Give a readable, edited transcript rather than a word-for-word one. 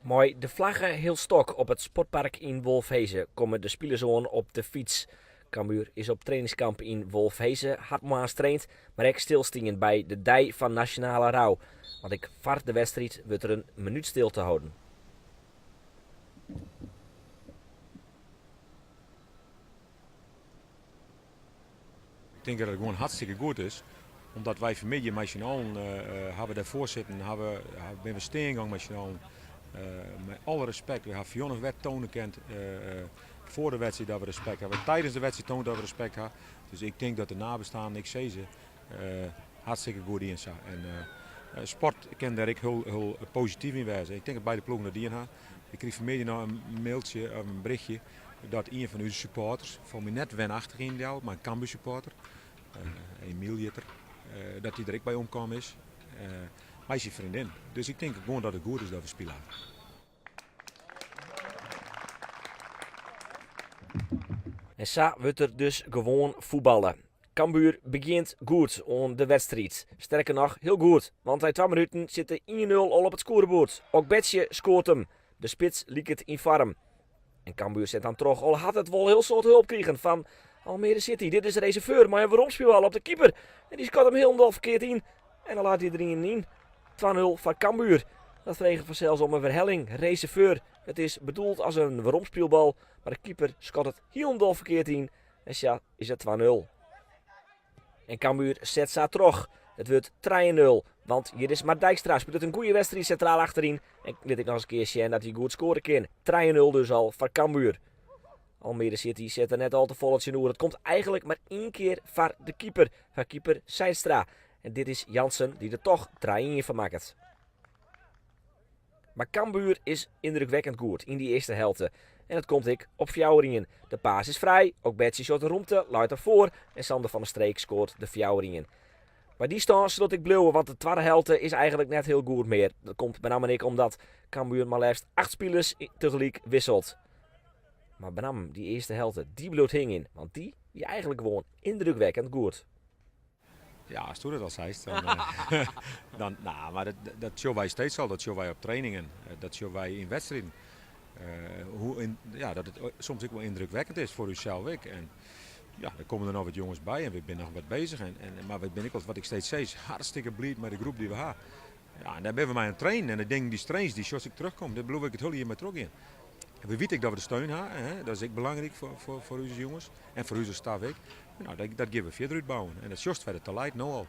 Mei de flagge healstok op it sportpark yn Wolfheze komme de spilers oan op de fyts. Cambuur is op trainingskamp yn Wolfheze, hat moarns traind, mar ek stilstien by de Dei fan Nasjonale Rou. Want ek foar de wedstriid wurdt der in minút stilte holden. Ik tink dat it gewoan hartstikke goed is, omdat wy fanmiddei mei syn allen hawwe dêrfoar sitten, hawwe, binne we stean gong mei syn allen. Mei alle respekt, we hawwe Fionne wer toane kind foar de wedstriid dat we respekt hawwe, tidens de wedstriid toand dat we respekt hawwe. Dus ik tink dat de nabestaanden, ik sis se, hartstikke goed dien sa. En sport kin dêr ek hiel, hiel posityf yn wêze. Ik tink dat beide ploegen dat dien hawwe. Ik krige fanmiddei noch in mailtsje of in berichtje dat ien fan ús supporters, folgens my net wenachtich yn Ljouwert, mar in Cambuur supporter, Emiel hjit er, dat hy der ek by omkaam is mei syn freondin. Dus ik tink gewoan dat it goed is dat we spile hawwe. En sa wurdt der dus gewoan fuotballe. Cambuur begjint goed oan de wedstriid. Sterker noch, hiel goed, want nei twa minuten sit de 1-0 al op it skoareboerd. Ogbeche skoart him. De spits liket yn foarm. En Cambuur set dan troch, al hat it wol hiel soad hulp krigen fan Almere City. Dit is Receveur mei in weromspylbal op de keeper. En dy skat him hielendal ferkeard yn. En dan leit hy der ien yn. 2-0 foar Cambuur. Dat freget fansels om in werhelling. Receveur, it is bedoeld as in weromspylbal, mar de keeper skat it hielendal ferkeard yn. En sa is it 2-0. En Cambuur set sa troch. It wurdt 3-0, want hjir is Mart Dijkstra, spilet in goede wedstriid sintraal achteryn en lit ek noch ris in kear sjen dat hy goed skoare kin. 3-0 dus al foar Cambuur. Almere City set der net al te folle tsjinoer. It komt eigenlik mar ien kear foar de keeper, foar keeper Zeinstra. En dit is Jansen dy't der toch 3-1 fan makket. Mar Cambuur is yndrukwekkend goed yn dy earste helte. En it komt ek op 4-1. De paas is frij, Ogbeche sjocht de rûmte, leit er foar en Sander van der Streek skoart de 4-1. By dy stân sil it ek bliuwe, want de twadde helte is eigenlik net hiel goed mear. Dat komt benammen ek omdat Cambuur mar leafst 8 spilers tegelyk wisselt. Mar benammen dy earste helte, dy bliuwt hingjen, want dy wie eigenlik gewoan yndrukwekkend goed. Ja, asto dat al seist, dan, dan nou, mar dat, dat sjogge wy steeds al. Dat sjogge wy op trainingen, dat sjogge wy yn wedstriden. Hoe in, ja, dat it soms ek wol yndrukwekkend is foar ússels ek. En ja, der komme der noch wat jonges by en we binne noch wat bezich. En, en, mar we binne ek, wat ik steeds sis, hartstikke bliid mei de groep dy't we ha. Ja, en dêr binne we mei oan it trainen. En de dingen dy'tst trainst, dy sjochst ek terugkommen. Dêr bliuw ik it hiele jier mei trochgean. En we witte ek dat we de steun ha. Hè? Dat is ek belangryk foar, foar, foar ús jonges en foar ús staf ek. Nou, dat, dat gean we fierder útbouwen. En dat sjochst by de taleit no al.